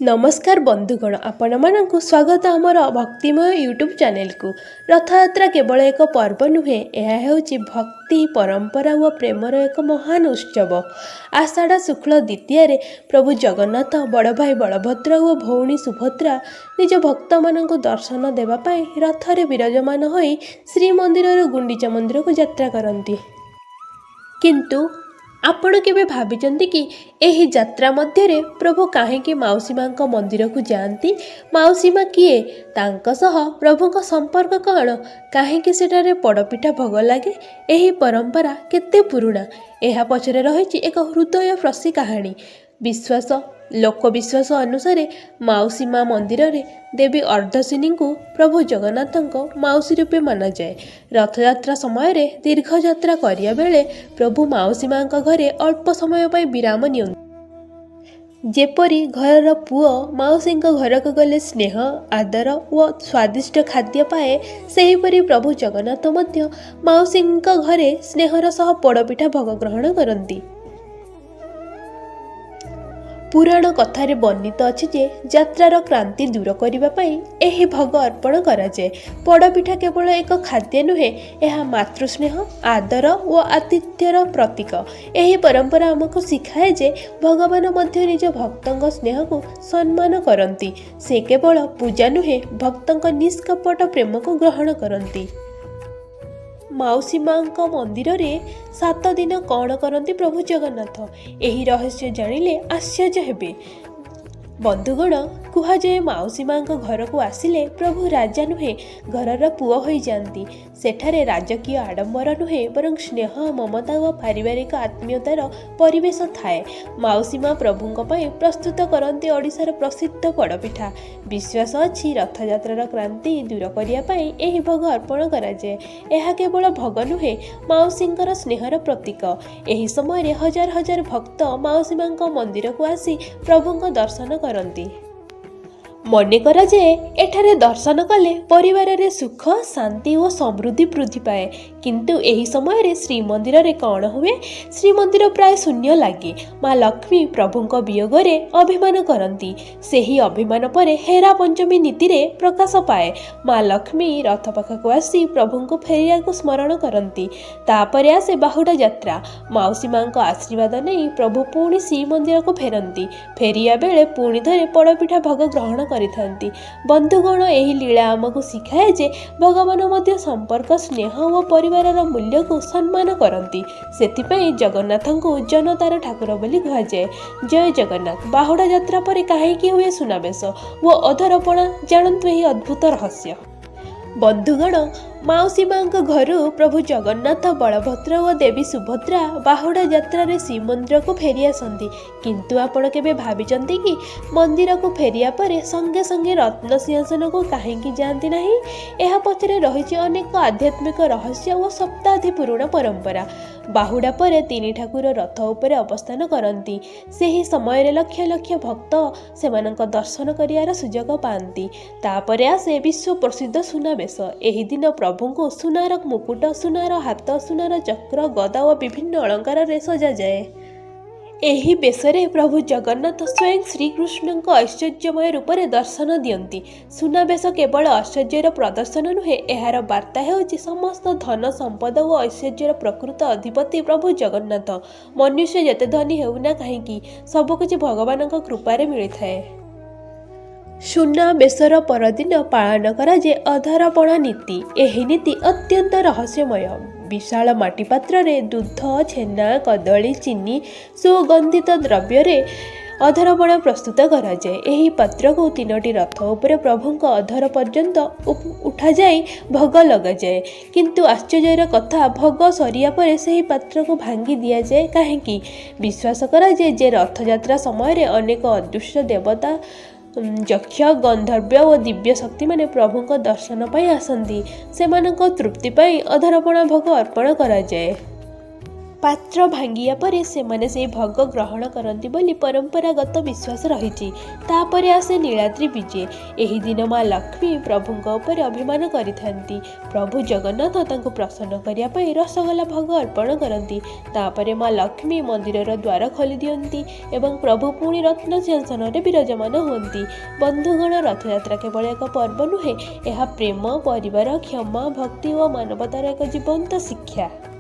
ନମସ୍କାର ବନ୍ଧୁଗଣ, ଆପଣମାନଙ୍କୁ ସ୍ୱାଗତ ଆମର ଭକ୍ତିମୟ ୟୁଟ୍ୟୁବ୍ ଚ୍ୟାନେଲକୁ। ରଥଯାତ୍ରା କେବଳ ଏକ ପର୍ବ ନୁହେଁ, ଏହା ହେଉଛି ଭକ୍ତି, ପରମ୍ପରା ଓ ପ୍ରେମର ଏକ ମହାନ ଉତ୍ସବ। ଆଷାଢ଼ ଶୁକ୍ଳ ଦ୍ୱିତୀୟାରେ ପ୍ରଭୁ ଜଗନ୍ନାଥ, ବଡ଼ ଭାଇ ବଳଭଦ୍ର ଓ ଭଉଣୀ ସୁଭଦ୍ରା ନିଜ ଭକ୍ତମାନଙ୍କୁ ଦର୍ଶନ ଦେବା ପାଇଁ ରଥରେ ବିରାଜମାନ ହୋଇ ଶ୍ରୀମନ୍ଦିରରୁ ଗୁଣ୍ଡିଚା ମନ୍ଦିରକୁ ଯାତ୍ରା କରନ୍ତି। କିନ୍ତୁ ଆପଣ କେବେ ଭାବିଛନ୍ତି କି, ଏହି ଯାତ୍ରା ମଧ୍ୟରେ ପ୍ରଭୁ କାହିଁକି ମାଉସୀ ମାଙ୍କ ମନ୍ଦିରକୁ ଯାଆନ୍ତି? ମାଉସୀ ମା କିଏ? ତାଙ୍କ ସହ ପ୍ରଭୁଙ୍କ ସମ୍ପର୍କ କ'ଣ? କାହିଁକି ସେଠାରେ ପୋଡ଼ପିଠା ଭୋଗ ଲାଗେ? ଏହି ପରମ୍ପରା କେତେ ପୁରୁଣା? ଏହା ପଛରେ ରହିଛି ଏକ ହୃଦୟସ୍ପର୍ଶୀ କାହାଣୀ। ଲୋକବିଶ୍ୱାସ ଅନୁସାରେ, ମାଉସୀ ମା ମନ୍ଦିରରେ ଦେବୀ ଅର୍ଦ୍ଧଶିନୀଙ୍କୁ ପ୍ରଭୁ ଜଗନ୍ନାଥଙ୍କ ମାଉସୀ ରୂପେ ମନାଯାଏ। ରଥଯାତ୍ରା ସମୟରେ ଦୀର୍ଘ ଯାତ୍ରା କରିବା ବେଳେ ପ୍ରଭୁ ମାଉସୀ ମାଙ୍କ ଘରେ ଅଳ୍ପ ସମୟ ପାଇଁ ବିରାମ ନିଅନ୍ତି। ଯେପରି ଘରର ପୁଅ ମାଉସୀଙ୍କ ଘରକୁ ଗଲେ ସ୍ନେହ, ଆଦର ଓ ସ୍ୱାଦିଷ୍ଟ ଖାଦ୍ୟ ପାଏ, ସେହିପରି ପ୍ରଭୁ ଜଗନ୍ନାଥ ମଧ୍ୟ ମାଉସୀଙ୍କ ଘରେ ସ୍ନେହର ସହ ପୋଡ଼ପିଠା ଭୋଗ ଗ୍ରହଣ କରନ୍ତି। ପୁରାଣ କଥାରେ ବର୍ଣ୍ଣିତ ଅଛି ଯେ ଯାତ୍ରାର କ୍ଳାନ୍ତି ଦୂର କରିବା ପାଇଁ ଏହି ଭୋଗ ଅର୍ପଣ କରାଯାଏ। ପୋଡ଼ପିଠା କେବଳ ଏକ ଖାଦ୍ୟ ନୁହେଁ, ଏହା ମାତୃସ୍ନେହ, ଆଦର ଓ ଆତିଥ୍ୟର ପ୍ରତୀକ। ଏହି ପରମ୍ପରା ଆମକୁ ଶିଖାଏ ଯେ ଭଗବାନ ମଧ୍ୟ ନିଜ ଭକ୍ତଙ୍କ ସ୍ନେହକୁ ସମ୍ମାନ କରନ୍ତି। ସେ କେବଳ ପୂଜା ନୁହେଁ, ଭକ୍ତଙ୍କ ନିଷ୍କପଟ ପ୍ରେମକୁ ଗ୍ରହଣ କରନ୍ତି। ମାଉସୀ ମାଙ୍କ ମନ୍ଦିରରେ 7 ଦିନ କ'ଣ କରନ୍ତି ପ୍ରଭୁ ଜଗନ୍ନାଥ? ଏହି ରହସ୍ୟ ଜାଣିଲେ ଆଶ୍ଚର୍ଯ୍ୟ ହେବେ। ବନ୍ଧୁଗଣ, କୁହାଯାଏ, ମାଉସୀ ମାଙ୍କ ଘରକୁ ଆସିଲେ ପ୍ରଭୁ ରାଜା ନୁହେଁ, ଘରର ପୁଅ ହୋଇଯାଆନ୍ତି। ସେଠାରେ ରାଜକୀୟ ଆଡ଼ମ୍ବର ନୁହେଁ, ବରଂ ସ୍ନେହ, ମମତା ଓ ପାରିବାରିକ ଆତ୍ମୀୟତାର ପରିବେଶ ଥାଏ। ମାଉସୀ ମା ପ୍ରଭୁଙ୍କ ପାଇଁ ପ୍ରସ୍ତୁତ କରନ୍ତି ଓଡ଼ିଶାର ପ୍ରସିଦ୍ଧ ପୋଡ଼ପିଠା। ବିଶ୍ୱାସ ଅଛି, ରଥଯାତ୍ରାର କ୍ଳାନ୍ତି ଦୂର କରିବା ପାଇଁ ଏହି ଭୋଗ ଅର୍ପଣ କରାଯାଏ। ଏହା କେବଳ ଭୋଗ ନୁହେଁ, ମାଉସୀଙ୍କର ସ୍ନେହର ପ୍ରତୀକ। ଏହି ସମୟରେ ହଜାର ହଜାର ଭକ୍ତ ମାଉସୀ ମାଙ୍କ ମନ୍ଦିରକୁ ଆସି ପ୍ରଭୁଙ୍କ ଦର୍ଶନ କରନ୍ତି। ମନେ କରାଯାଏ, ଏଠାରେ ଦର୍ଶନ କଲେ ପରିବାରରେ ସୁଖ, ଶାନ୍ତି ଓ ସମୃଦ୍ଧି ବୃଦ୍ଧି ପାଏ। କିନ୍ତୁ ଏହି ସମୟରେ ଶ୍ରୀମନ୍ଦିରରେ କ'ଣ ହୁଏ? ଶ୍ରୀମନ୍ଦିର ପ୍ରାୟ ଶୂନ୍ୟ ଲାଗେ। ମା ଲକ୍ଷ୍ମୀ ପ୍ରଭୁଙ୍କ ବିୟୋଗରେ ଅଭିମାନ କରନ୍ତି। ସେହି ଅଭିମାନ ପରେ ହେରା ପଞ୍ଚମୀ ନୀତିରେ ପ୍ରକାଶ ପାଏ। ମା ଲକ୍ଷ୍ମୀ ରଥ ପାଖକୁ ଆସି ପ୍ରଭୁଙ୍କୁ ଫେରିବାକୁ ସ୍ମରଣ କରନ୍ତି। ତାପରେ ଆସେ ବାହୁଡ଼ା ଯାତ୍ରା। ମାଉସୀ ମାଙ୍କ ଆଶୀର୍ବାଦ ନେଇ ପ୍ରଭୁ ପୁଣି ଶ୍ରୀମନ୍ଦିରକୁ ଫେରନ୍ତି। ଫେରିବା ବେଳେ ପୁଣି ଥରେ ପୋଡ଼ପିଠା ଭୋଗ ଗ୍ରହଣ କରିଥାନ୍ତି। ବନ୍ଧୁଗଣ, ଏହି ଲୀଳା ଆମକୁ ଶିଖାଏ ଯେ ଭଗବାନ ମଧ୍ୟ ସମ୍ପର୍କ, ସ୍ନେହ ଓ ପରିବାରର ମୂଲ୍ୟକୁ ସମ୍ମାନ କରନ୍ତି। ସେଥିପାଇଁ ଜଗନ୍ନାଥଙ୍କୁ ଜନତାର ଠାକୁର ବୋଲି କୁହାଯାଏ। ଜୟ ଜଗନ୍ନାଥ। ବାହୁଡ଼ା ଯାତ୍ରା ପରେ କାହିଁକି ହୁଏ ସୁନାବେଶ ଓ ଅଧରପଣା? ଜାଣନ୍ତୁ ଏହି ଅଦ୍ଭୁତ ରହସ୍ୟ। ବନ୍ଧୁଗଣ, ମାଉସୀ ମାଙ୍କ ଘରୁ ପ୍ରଭୁ ଜଗନ୍ନାଥ, ବଳଭଦ୍ର ଓ ଦେବୀ ସୁଭଦ୍ରା ବାହୁଡ଼ା ଯାତ୍ରାରେ ଶ୍ରୀମନ୍ଦିରକୁ ଫେରି ଆସନ୍ତି। କିନ୍ତୁ ଆପଣ କେବେ ଭାବିଛନ୍ତି କି, ମନ୍ଦିରକୁ ଫେରିବା ପରେ ସଙ୍ଗେ ସଙ୍ଗେ ରତ୍ନ ସିଂହାସନକୁ କାହିଁକି ଯାଆନ୍ତି ନାହିଁ? ଏହା ପଛରେ ରହିଛି ଅନେକ ଆଧ୍ୟାତ୍ମିକ ରହସ୍ୟ ଓ ଶତାବ୍ଦୀ ପୁରୁଣା ପରମ୍ପରା। ବାହୁଡ଼ା ପରେ ତିନି ଠାକୁର ରଥ ଉପରେ ଅବସ୍ଥାନ କରନ୍ତି। ସେହି ସମୟରେ ଲକ୍ଷ ଲକ୍ଷ ଭକ୍ତ ସେମାନଙ୍କ ଦର୍ଶନ କରିବାର ସୁଯୋଗ ପାଆନ୍ତି। ତାପରେ ଆସେ ବିଶ୍ୱ ପ୍ରସିଦ୍ଧ ସୁନାବେଶ। ଏହି ଦିନ ପ୍ରଭୁଙ୍କୁ ସୁନାର ମୁକୁଟ, ସୁନାର ହାତ, ସୁନାର ଚକ୍ର, ଗଦା ଓ ବିଭିନ୍ନ ଅଳଙ୍କାରରେ ସଜାଯାଏ। ଏହି ବେଶରେ ପ୍ରଭୁ ଜଗନ୍ନାଥ ସ୍ୱୟଂ ଶ୍ରୀକୃଷ୍ଣଙ୍କ ଐଶ୍ୱର୍ଯ୍ୟମୟ ରୂପରେ ଦର୍ଶନ ଦିଅନ୍ତି। ସୁନାବେଶ କେବଳ ଐଶ୍ୱର୍ଯ୍ୟର ପ୍ରଦର୍ଶନ ନୁହେଁ, ଏହାର ବାର୍ତ୍ତା ହେଉଛି ସମସ୍ତ ଧନ, ସମ୍ପଦ ଓ ଐଶ୍ୱର୍ଯ୍ୟର ପ୍ରକୃତ ଅଧିପତି ପ୍ରଭୁ ଜଗନ୍ନାଥ। ମନୁଷ୍ୟ ଯେତେ ଧନୀ ହେଉନା କାହିଁକି, ସବୁକିଛି ଭଗବାନଙ୍କ କୃପାରେ ମିଳିଥାଏ। ସୁନାବେଶର ପରଦିନ ପାଳନ କରାଯାଏ ଅଧରପଣା ନୀତି। ଏହି ନୀତି ଅତ୍ୟନ୍ତ ରହସ୍ୟମୟ। ବିଶାଳ ମାଟି ପାତ୍ରରେ ଦୁଧ, ଛେନା, କଦଳୀ, ଚିନି, ସୁଗନ୍ଧିତ ଦ୍ରବ୍ୟରେ ଅଧରପଣା ପ୍ରସ୍ତୁତ କରାଯାଏ। ଏହି ପାତ୍ରକୁ ତିନୋଟି ରଥ ଉପରେ ପ୍ରଭୁଙ୍କ ଅଧର ପର୍ଯ୍ୟନ୍ତ ଉଠାଯାଇ ଭୋଗ ଲଗାଯାଏ। କିନ୍ତୁ ଆଶ୍ଚର୍ଯ୍ୟର କଥା, ଭୋଗ ସରିବା ପରେ ସେହି ପାତ୍ରକୁ ଭାଙ୍ଗି ଦିଆଯାଏ। କାହିଁକି? ବିଶ୍ୱାସ କରାଯାଏ ଯେ ରଥଯାତ୍ରା ସମୟରେ ଅନେକ ଅଦୃଶ୍ୟ ଦେବତା, ଯକ୍ଷ, ଗନ୍ଧର୍ବ ଓ ଦିବ୍ୟ ଶକ୍ତିମାନେ ପ୍ରଭୁଙ୍କ ଦର୍ଶନ ପାଇଁ ଆସନ୍ତି। ସେମାନଙ୍କ ତୃପ୍ତି ପାଇଁ ଅଧରପଣା ଭୋଗ ଅର୍ପଣ କରାଯାଏ। ପାତ୍ର ଭାଙ୍ଗିବା ପରେ ସେମାନେ ସେହି ଭୋଗ ଗ୍ରହଣ କରନ୍ତି ବୋଲି ପରମ୍ପରାଗତ ବିଶ୍ୱାସ ରହିଛି। ତାପରେ ଆସେ ନୀଳାଦ୍ରି ବିଜେ। ଏହି ଦିନ ମା ଲକ୍ଷ୍ମୀ ପ୍ରଭୁଙ୍କ ଉପରେ ଅଭିମାନ କରିଥାନ୍ତି। ପ୍ରଭୁ ଜଗନ୍ନାଥ ତାଙ୍କୁ ପ୍ରସନ୍ନ କରିବା ପାଇଁ ରସଗୋଲା ଭୋଗ ଅର୍ପଣ କରନ୍ତି। ତାପରେ ମା ଲକ୍ଷ୍ମୀ ମନ୍ଦିରର ଦ୍ୱାର ଖୋଲି ଦିଅନ୍ତି ଏବଂ ପ୍ରଭୁ ପୁଣି ରତ୍ନ ସିଂହାସନରେ ବିରାଜମାନ ହୁଅନ୍ତି। ବନ୍ଧୁଗଣ, ରଥଯାତ୍ରା କେବଳ ଏକ ପର୍ବ ନୁହେଁ, ଏହା ପ୍ରେମ, ପରିବାର, କ୍ଷମା, ଭକ୍ତି ଓ ମାନବତାର ଏକ ଜୀବନ୍ତ ଶିକ୍ଷା।